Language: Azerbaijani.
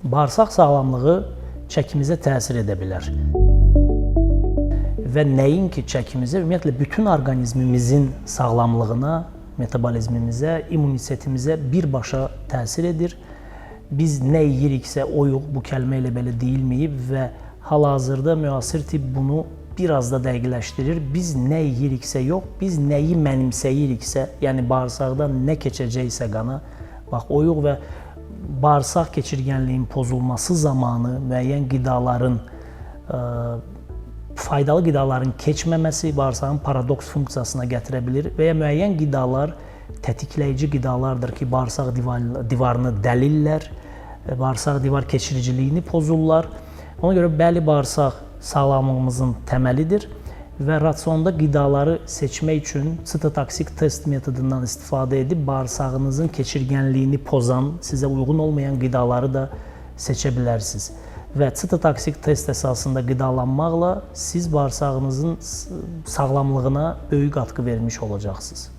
Bağırsaq sağlamlığı çəkimizə təsir edə bilər. Və nəinki çəkimizə, ümumiyyətlə bütün orqanizmimizin sağlamlığına, metabolizmimizə, immunitetimizə birbaşa təsir edir. Biz nə yeyiriksə oyuq, bu kəlmə elə belə deyilməyib və hal-hazırda müasir tibb bunu biraz da dəqiqləşdirir. Biz nə yeyiriksə yox, biz nəyi mənimsəyiriksə, yəni bağırsaqdan nə keçəcəksə qana, bax oyuq və bağırsaq keçirgənliyinin pozulması zamanı müəyyən qidaların faydalı qidaların keçməməsi bağırsağın paradoks funksiyasına gətirə bilir və ya müəyyən qidalar tətikləyici qidalardır ki, bağırsaq divarını dəlirlər, bağırsaq divar keçiriciliyini pozurlar. Ona görə bəli, bağırsaq sağlamlığımızın təməlidir və rasionda qidaları seçmək üçün sitotoksik test metodundan istifadə edib bağırsağınızın keçirgənliyini pozan, sizə uyğun olmayan qidaları da seçə bilərsiniz. Və sitotoksik test əsasında qidalanmaqla siz bağırsağınızın sağlamlığına böyük qatqı vermiş olacaqsınız.